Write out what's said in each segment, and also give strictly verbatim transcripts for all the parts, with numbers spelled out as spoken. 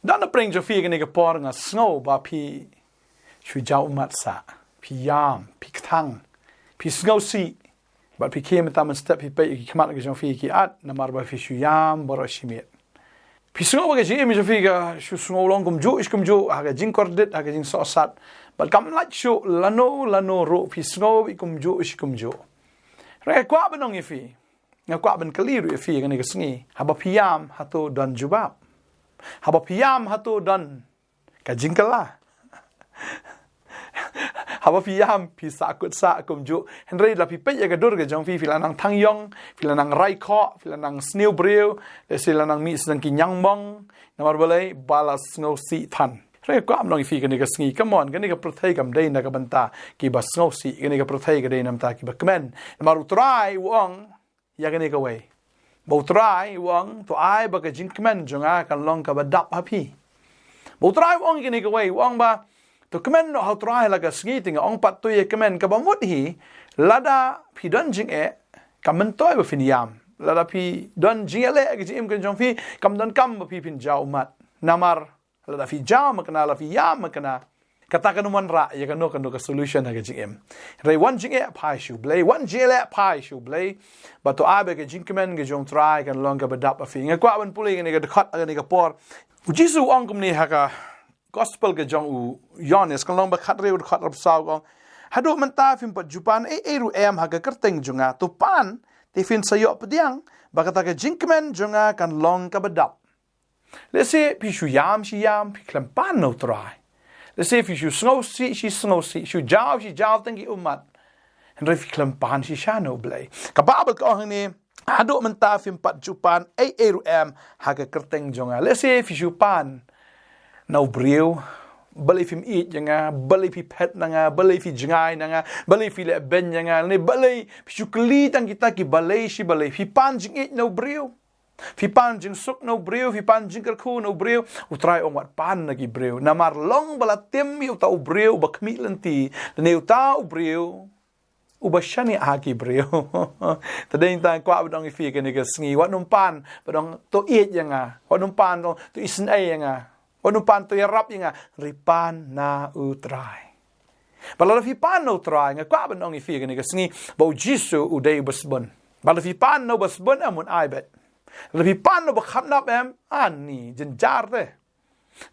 Don na pdeng jong phi kane ka por nga sngew ba phi shu jaw ummat sah. Phi ïam, phi kthang, phi sngewsih. Bad phi khie mynta mynstep phi peit ïa ki khmat ka jong phi ki at namar ba phi shu ïam baroh shi miet. Phi sngew ba ka jingim jong phi ka shu sngew long kumjuh shi kumjuh, ha ka jingkordit, ha ka jingsohsat. Bad kam lait shuh lano lano ruh, phi sngew ba kumjuh shi kumjuh. Hynrei nga kwah ban ong ïa phi, nga kwah ban kylli ruh ïa phi kane ka sngi, haba phi ïam hato don jubab? Haba phi ïam hato don ka jingkylla? Haba phi ïam phi sahkut sah kumjuh. Hynrei la phi peit ïa ka dur ka jong phi, phi la nang thang ïong, phi la nang rai khoh, phi la nang sniew briew, lehse la nang mih sdang ki ñiangmong. Namar balei? Ba la sngewsih than. Hynrei kwah ban ong ïa phi kane ka sngi, come on, kane ka pyrthei kam dei na ka bynta kiba sngewsih, kane ka pyrthei ka dei na bynta kiba kmen. Namar U Trai u ong ïa kane kawei, ba U Trai u ong, to ai ba ka jingkmen jong nga kan long kaba dap ha phi. Ba U Trai u ong ïa kane kawei, u ong ba to kmen noh ha U Trai la ka sngi. Te nga ong pat, to ïa kmen. Kaba mut hi, lada phi don jingeh, kam myntoi ba phin ïam. Lada phi don jingeh leh ha ka jingim ka jong phi, kam donkam ba phi phin jaw ummat. Namar lada phi jaw makna, la phi ïam makna, kata kan ym wanrah ïa kano kano ka solution ha ka jingim. Hynrei wan jingeh, phai sha U Blei, wan jingeh leh, phai sha U Blei. Ba to ai ba ka jingkmen ka jong U Trai kan long kaba dap ha phi. Nga kwah ban pule kane ka dkhot ha kane ka por. U Jisu u ong kumne ha ka gospel ka jong u Ïoannis, ka lynnong ba khathynriew, dkhot arphew saw, u ong, haduh mynta phim pat ju pan ei ei ruh em ha ka kyrteng jong nga, to pan, te phin sa ïoh pdiang ba kata ka jingkmen jong nga kan long kaba dap. Lehse phi shu ïam shi ïam, phi khlem pan na U Trai. Lehse phi shu sngewsih shi sngewsih, shu jaw shi jaw tang ki ummat. Hynrei phi khlem pan shisha na U Blei. Ka Baibl ka ong hangne, haduh mynta phim pat ju pan ei ei ruh em ha ka kyrteng jong nga. Lehse phi shu pan na u briew, balei phim ïeit ïa nga, balei phi phet na nga, balei phi jngai na nga, balei phi leh beiñ ïa nga, ne balei phi shu kylli tang kita ki balei shi balei, phi pan jingïeit na u briew. Phi pan jingsuk na u briew, phi pan jingkyrkhu na u briew. U Trai u ong wat pan na ki briew. Namar long ba la tim ïa uta u briew uba khmih lynti, lane uta u briew uba shaniah ha ki briew. Te dei tang kwah ban ong ïa phi kane ka sngi, wat nym pan ba dang to ïeit ïa nga, wat nym pan to isynei ïa nga, wat nym pan to ïarap ïa nga, hynrei pan na U Trai. Bad lada phi pan na U Trai, nga kwah ban ong ïa phi kane ka sngi ba U Jisu u dei uba sbun. Bad lada phi pan na uba sbun, em, un ai beit. Lada phi pan na uba khamnap, em, ani jynjar te.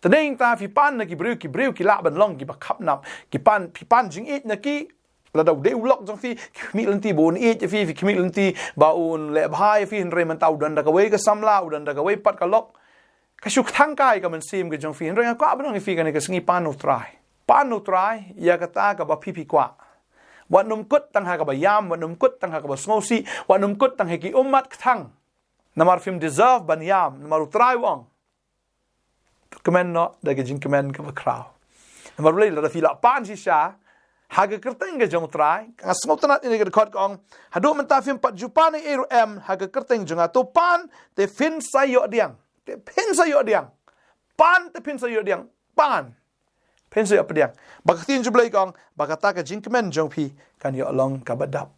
Te dei tang phi pan na ki briew, ki briew ki lah ban long kiba khamnap. Ki pan, phi pan jingïeit na ki, lada u dei u lok jong phi, ki khmih lynti ba un ïeit ïa phi, phi khmih lynti ba un leh bha ïa phi, hynrei mynta u don da kawei ka samla, u don da kawei pat ka lok. Ka shu kthang kai ka mynsiem ka jong phi, hynrei nga kwah ban ong ïa phi kane ka sngi, pan na U Trai. Pan na U Trai ïa kata kaba phi phi kwah. Wat nym kut tang ha kaba ïam, wat nym kut tang ha kaba sngewsih, wat nym kut tang ha ki ummat kthang. Namar phim deserve ban ïam, namar U Trai u ong, to kmen noh da ka jingkmen kaba khraw. Namar balei? Lada phi la pan shisha ha ka kyrteng ka jong U Trai, nga sngewtynnat ïa kane ka dkhot ka ong, haduh mynta phim pat ju pan ei ei ruh em ha ka kyrteng jong nga, to pan, te phin sa ïoh pdiang. Te phin sa ïoh pdiang. Pan, te phin sa ïoh pdiang. Pan, phin sa ïoh pdiang. Ba ka ktien jong U Blei ka ong ba kata ka jingkmen jong phi kan ïoh long kaba dap.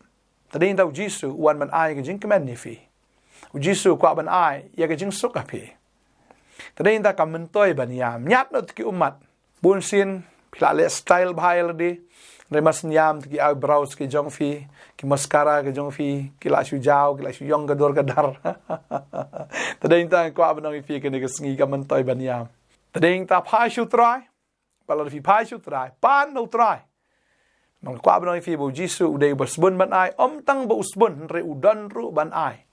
Te dei tang U Jisu u wan ban ai ka jingkmen ïa phi. U Jisu u kwah ban ai ïa ka jingsuk ha phi. Te dei tang kam myntoi ban ïam. Ñiad noh ïa ki ummat. Bun sien phi la leh style bha ïa lade, hynrei mar shen ïam, te ki eyebrows ki jong phi, ki mascara ki jong phi ki la shu jaw, ki la shu ïong ka dur ka dar. Te dei tang kwah ban ong ïa phi kane ka sngi, kam myntoi ban ïam. Te dei tang phai sha U Trai. Bad lada phi phai sha U Trai, pan na U Trai, namar nga kwah ban ong ïa phi ba U Jisu u dei uba sbun ban ai, ym tang ba u sbun, hynrei u don ruh ban ai.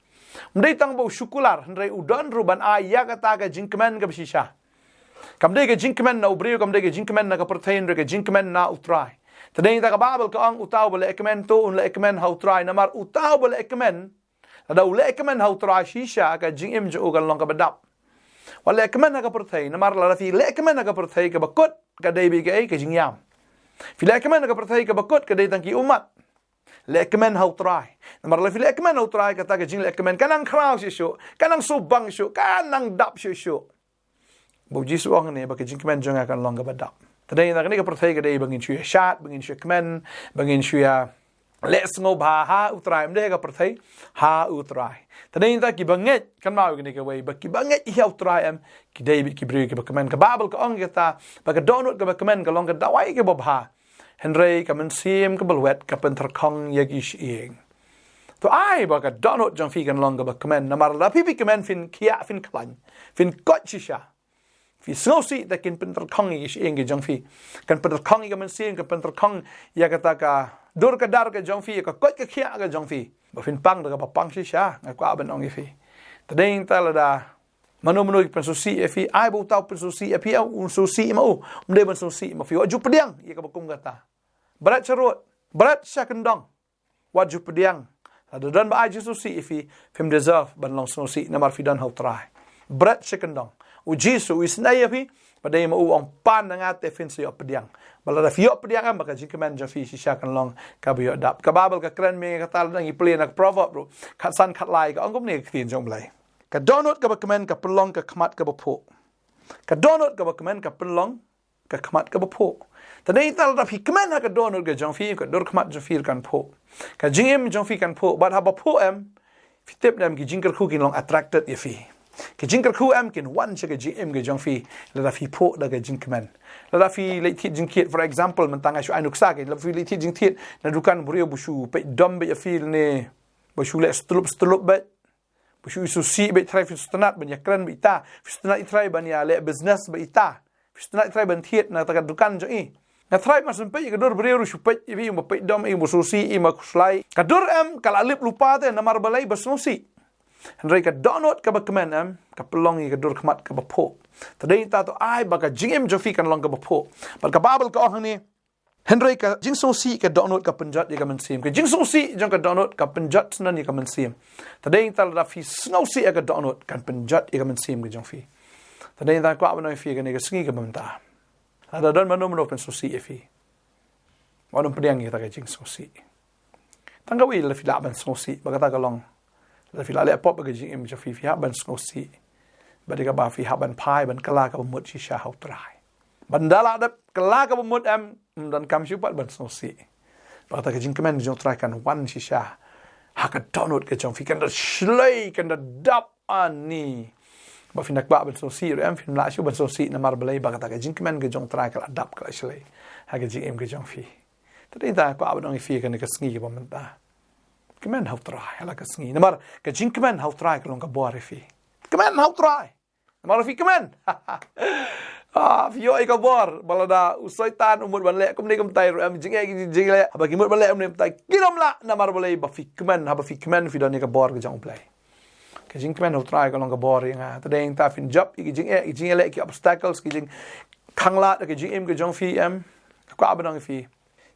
Ym dei tang ba u shu kular, hynrei u don ruh ban ai ïa kata ka jingkmen kaba shisha. Kam dei ka jingkmen na u briew, kam dei ka jingkmen na ka pyrthei, hynrei ka jingkmen na U Trai. Te dei tang ka Baibl ka ong, uta uba leh kmen to un leh kmen ha U Trai, namar uta uba leh kmen, lada u leh kmen ha U Trai shisha, ka jingim jong u kan long kaba dap. Wat leh kmen ha ka pyrthei, namar lada phi leh kmen ha ka pyrthei, kaba kut ka dei beit kaei? Ka jingïam. Phi leh kmen ha ka pyrthei, kaba kut ka dei tang ki ummat. Leh kmen ha U Trai. Namar lada phi leh kmen ha U Trai, kata ka jingleh kmen ka nang khraw shuh shuh, ka nang sngewbang shuh, ka nang dap shuh shuh. Ba U Jisu u ong hangne ba ka jingkmen jong nga kan long kaba dap. Te dei tang kane ka pyrthei ka dei ba ngin shu ïa shad, ba ngin shu ïa kmen, ba ngin shu ïa leh sngewbha ha U Trai, ym dei ha ka pyrthei, ha U Trai. Te dei nangta kiba ngeit, kynmaw ïa kane kawei, ba kiba ngeit ïa U Trai em, ki dei beit ki briew kiba kmen. Ka Baibl ka ong ïa kata, ba ka dohnud kaba kmen ka long ka dawai kaba bha. Hynrei ka mynsiem kaba lwet ka pyntyrkhong ïa ki shyieng. To ai ba ka dohnud jong phi kan long kaba kmen, namar lada phi phi kmen phin khiah phin khlaiñ, phin koit shisha. Phi sngewsih te kin pyntyrkhong ïa ki shyieng ki jong phi. Kan pyntyrkhong ïa ka mynsiem, kan pyntyrkhong ïa kata ka dur ka dar ka jong phi, ïa ka koit ka khiah ka jong phi. Ba phin pang da kaba pang shisha, nga kwah ban ong ïa phi. Te dei nangta lada mano mano ki pynsngewsih ïa phi, ai ba uta u pynsngewsih ïa phi, u sngewsih ma u, ym dei ban sngewsih ma phi. Wat ju pdiang ïa kaba kum kata. Bret sharud, bret sha kyndong. Wat ju pdiang. Lada don ba ai jingsngewsih ïa phi, phim deserve ban long sngewsih namar phi don ha U Trai. Bret sha kyndong. U Jisu u isynei ïa phi, ba dei ma u ong pan na nga te phin sa ïoh pdiang. Ba lada phi ïoh pdiang em ba ka jingkmen jong phi shisha kan long kaba ïoh dap. Ka Baibl ka kren me kata lada ngi plie na ka Proverb ruh, khatsan khatlai ka ong kumne ka ktien jong U Blei. Ka dohnud kaba kmen ka pynlong ka khmat kaba phuh. Ka dohnud kaba kmen ka pynlong ka khmat kaba phuh. Te dei nangta lada phi kmen ha ka dohnud ka jong phi, ka dur khmat jong phi kan phuh. Ka jingim jong phi kan phuh, bad haba phuh em, phi tip ne em ki jingkyrkhu kin long attracted ïa phi. Ki jingkyrkhu em kin wan sha ka jingim ka jong phi, lada phi phuh da ka jingkmen. Lada phi leit thied jingthied, for example, mynta nga shu ai nuksa kein, lada phi leit thied jingthied na dukan briew ba shu peit dom beit ïa phi ne, ba shu leh stlup stlup beit. Ba shu ïa sngewsih beit, trai phi sngewtynnat ban ïa kren bad ita. Phi sngewtynnat ïa trai ban ïa leh business bad ita. Phi sngewtynnat ïa trai ban thied na kata ka dukan jong i. Nga trai mar shu peit ïa ka dur briew ruh shu peit ïa phi, ïa ba peit dom, ïa ba sngewsih, ïa ba khuslai. Ka dur em ka la lip lypa te namar balei? Ba sngewsih. Hynrei ka dohnud kaba kmen em ka pynlong ïa ka dur khmat kaba phuh. Te dei nangta to ai ba ka jingim jong phi kan long kaba phuh. Bad ka Baibl ka ong hangne, hynrei ka jingsngewsih ka dohnud ka pynjot ïa ka mynsiem. Ka jingsngewsih jong ka dohnud ka pynjot syndon ïa ka mynsiem. Te dei nangta lada phi sngewsih ïa ka dohnud kan pynjot ïa ka mynsiem ka jong phi. Te dei nangta kwah ban ong ïa phi kane ka sngi kaba mynta, lada don mano mano pynsngewsih ïa phi, wat nym pdiang ïa kata ka jingsngewsih. Tang kawei, lada phi lah ban sngewsih ba kata ka long, lada phi lah leh pop ïa ka jingim jong phi, phi hap ban sngewsih. Bad ïa kaba phi hap ban phai ban kylla kaba mut shisha ha U Trai. Ban da lah dep kylla kaba mut em, ym donkam shuh pat ban sngewsih. Ba kata ka jingkmen jong U Trai kan wan shisha ha ka dohnud ka jong phi, kan da shlei, kan da dap. Ani ba phin da kwah ban sngewsih ruh em, phim lah shuh ban sngewsih namar balei? Ba kata ka jingkmen ka jong U Trai ka la dap, ka la shlei ha ka jingim ka jong phi. Te dei nangta kwah ban ong ïa phi kane ka sngi kaba mynta, kmen ha U Trai ha la ka sngi, namar ka jingkmen ha U Trai ka long ka bor ïa phi. Kmen ha U Trai. Namar phi kmen, ah, phi ïoh ïa ka bor. Ba lada u Soitan u mut ban leh kumne kumtai ruh em, jingeh, jing, jingleh, haba ki mut ban leh kumne kumtai, kin ym lah. Namar balei? Ba phi kmen. Haba phi kmen phi don ïa ka bor ka jong U Blei. Ka jingkmen ha U Trai ka long ka bor ïa nga. Te dei nangta phin jop ïa ki jingeh, ki jingeh leh, ki obstacles, ki jingkhanglad ha ka jingim ka jong phi em, nga kwah ban ong ïa phi,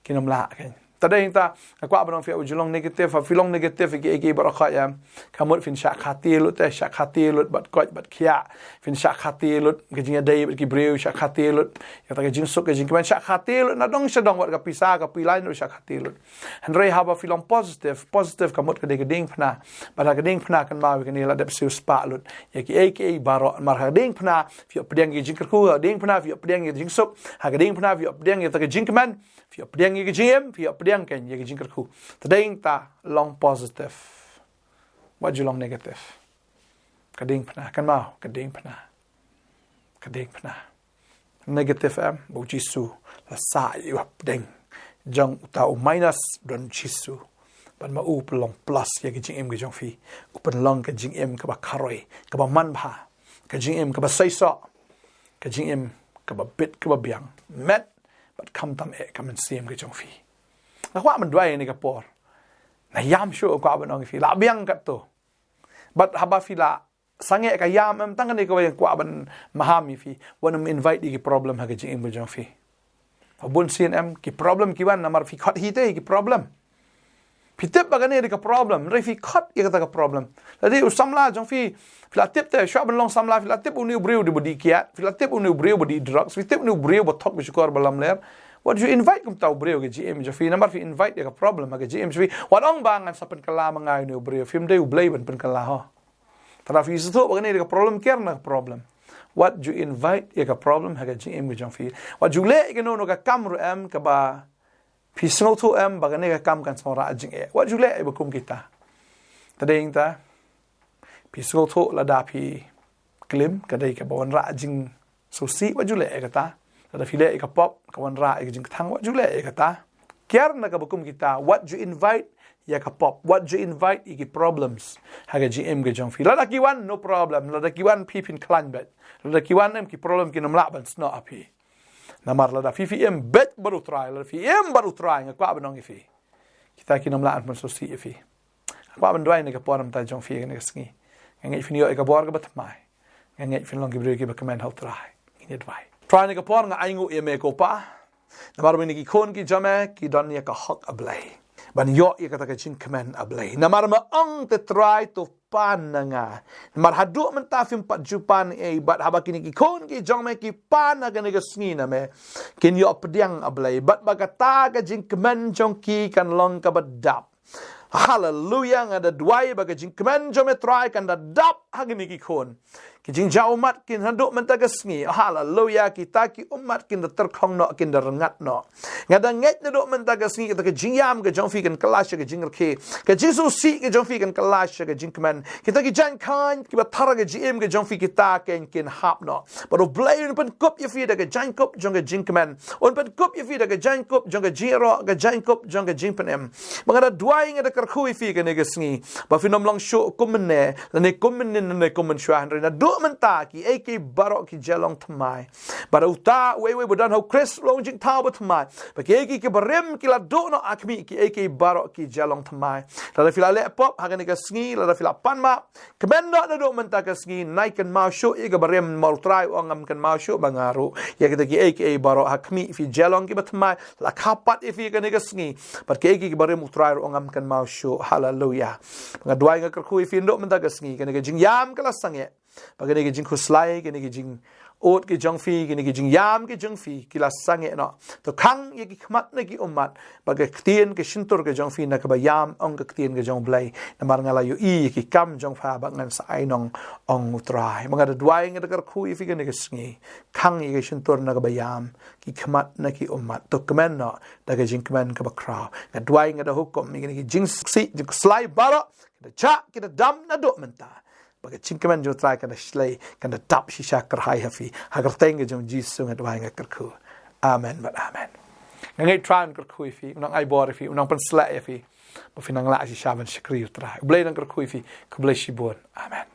kin ym lah kein. Te dei nangta nga kwah ban ong ïa phi, wat ju long negative. Haba phi long negative ïa kiei kiei baroh khoit em, ka mut phin shah khati lut te, shah khati lut bad koit bad khiah. Phin shah khati lut ka jingïadei bad ki briew, shah khati lut ïa kata ka jingsuk ka jingkmen, shah khati lut na dong sha dong, wat ka pisa ka pyllein ruh shah khati lut. Hynrei haba phi long positive, positive ka mut ka dei ka diengphna. Bad ha ka diengphna kynmaw ïa kane, la dep siew spah lut ïa kiei kiei baroh. Namar ha ka diengphna phi ïoh pdiang ïa ka jingkyrkhu, ha ka diengphna phi ïoh pdiang ïa ka jingsuk, ha ka diengphna phi ïoh pdiang ïa kata ka jingkmen, phi ïoh pdiang ïa ka jingim, phi ïoh pdiang kein ïa ka jingkyrkhu. Te dei nangta long positive. Wat ju long negative. Ka diengphna, kynmaw, ka diengphna. Ka diengphna. Negative em, ba U Jisu la sah ïa u hapdeng jong uta u minus, don U Jisu. Bad ma u pynlong plus ïa ka jingim ka jong phi. U pynlong ka jingim kaba kharoi, kaba manbha, ka jingim kaba seisoh, ka jingim kaba bit kaba biang met bad khamtam eh ka mynsiem ka jong phi. Nga kwah ban duwai ïa kane ka por. Nga ïam shuh, kwah ban ong ïa phi, lah biang katto. Bad haba phi la sangeh ka ïam em, tang kane kawei nga kwah ban maham ïa phi, wat nym invite ïa ki problem ha ka jingim ka jong phi. Bun sien em ki problem ki wan namar phi khot hi te ïa ki problem. Phi tip ba kane dei ka problem, hynrei phi khot ïa kata ka problem. Lada u samla jong phi, phi la tip te, shuwa ban long samla phi la tip une u briew dei ba dih kiad, phi la tip une u briew ba dih drugs, phi tip une u briew ba thok ba shukor ba lamler. Wat ju invite kumta u briew ha ka jingim jong phi, namar phi invite ïa ka problem ha ka jingim jong phi. Wat ong ba ngan sa pynkylla ma nga ïa une u briew, phim dei U Blei ban pynkylla ho. Te lada phi sngewthuh ba kane dei ka problem, kiar na ka problem. Wat ju invite ïa ka problem ha ka jingim ka jong phi. Wat ju leh ïa kano kano ka kam ruh em kaba Phi sngewthuh em ba kane ka kam kan sngewrah jingeh? Wat ju leh ïa ba kum kita. Te dei ïa kata, phi sngewthuh lada phi klim ka dei kaba wanrah jingsngewsih, wat ju leh ïa kata. Lada phi leh ïa ka pop ka wanrah ïa ka jingkthang, wat ju leh ïa kata. Kiar na kaba kum kita, wat ju invite ïa ka pop, wat ju invite ïa ki problems ha ka jingim ka jong phi. Lada ki wan, no problem. Lada ki wan, phi phin khlaiñ beit. Lada ki wan, em, ki problem kin ym lah ban snoh ha phi. Namar lada phi phi im beit bad U Trai, lada phi im bad U Trai, nga kwah ban ong ïa phi, kita kin ym lah ban pynsngewsih ïa phi. Nga kwah ban duwai na ka por mynta jong phi ha kane ka sngi. Nga ngeit phin ïoh ïa ka bor kaba thymmai. Nga ngeit phin long ki briew kiba kmen ha U Trai. Ngin ïa duwai. Trai, na ka por nga ainguh ïa me ko Pa. Namar ba kine ki khun ki jong me ki don ïa ka hok, A Blei, ban ïoh ïa kata ka jingkmen, A Blei. Namar me ong te Trai to pan na nga. Namar haduh mynta phim pat ju pan ei, bad haba kine ki khun ki jong me ki pan ha kane ka sngi na me, kin ïoh pdiang, A Blei. Bad ba kata ka jingkmen jong ki kan long kaba dap. Haleluia, nga da duwai ba ka jingkmen jong me Trai kan da dap ha kine ki khun. Ki jingjaw ummat kin haduh mynta ka sngi. Haleluia, kita ki ummat kin da tyrkhong noh, kin da rngat noh. Nga da ngeit naduh mynta ka sngi kata ka jingïam ka jong phi kan kylla sha ka jingrkhie. Ka jingsngewsih ka jong phi kan kylla sha ka jingkmen. Kita ki jaiñkhain kiba thar ha ka jingim ka jong phi kita kin, kin hap noh. Bad U Blei un pynkup ïa phi da ka jaiñkup jong ka jingkmen. Un pynkup ïa phi da ka jaiñkup jong ka jingïaroh, ka jaiñkup jong ka jingpynim. Ba nga da duwai, nga da kyrkhu ïa phi kane ka sngi ba phin ym long shuh kum mynne, lane kum mynnin, lane kum mynshuwa, hynrei naduh mynta kiei kiei baroh ki jia long thymmai. Bad uta uwei uwei ba don ha U Khrist u long jingthaw bathymmai. Ba kiei kiei kiba rim ki la duh noh ha khmih, kiei kiei baroh ki jia long thymmai. Lada phi la leh pop ha kane ka sngi, lada phi la pan map, kmen noh naduh mynta ka sngi, nai kynmaw shuh ïa kaba rim, namar U Trai u ong, ngam kynmaw shuh ba nga ruh. Ïa kita kiei kiei baroh ha khmih phi jia long kiba thymmai. La kha pat ïa phi kane ka sngi. Bad kiei kiei kiba rim U Trai ruh u ong, ngam kynmaw shuh. Haleluia. Nga duwai, nga kyrkhu ïa phi naduh mynta ka sngi, kane ka jingïam ka la sangeh. Ba kane ka jingkhuslai, kane ka jingud ka jong phi, kane ka jingïam ka jong phi ki la sangeh noh. To khang ïa ki khmat na ki ummat bad ka ktien ka shyntur ka jong phi na kaba ïam, ong ka ktien ka jong U Blei. Namar nga la ïohi ïa ki kam jong pha bad ngan sa ai nong, ong U Trai. Ba nga da duwai, nga da kyrkhu ïa phi kane ka sngi. Khang ïa ka shyntur na kaba ïam, ki khmat na ki ummat. To kmen noh da ka jingkmen kaba khraw. Nga duwai, nga da hukum ïa kine ki jingsngewsih, jingkhuslai baroh, ki da jah, ki da dam naduh mynta. Ba ka jingkmen jong U Trai kan da shlei, kan da dap shisha kyrhai ha phi. Ha ka kyrteng ka jong U Jisu nga duwai, nga kyrkhu. Amen bad amen. Nga ngeit U Trai un kyrkhu ïa phi, un nang ai bor ïa phi, un nang pynshlei ïa phi. Ba phin nang lah shisha ban shakri U Trai. U Blei un nang kyrkhu ïa phi. Khublei shibun. Amen.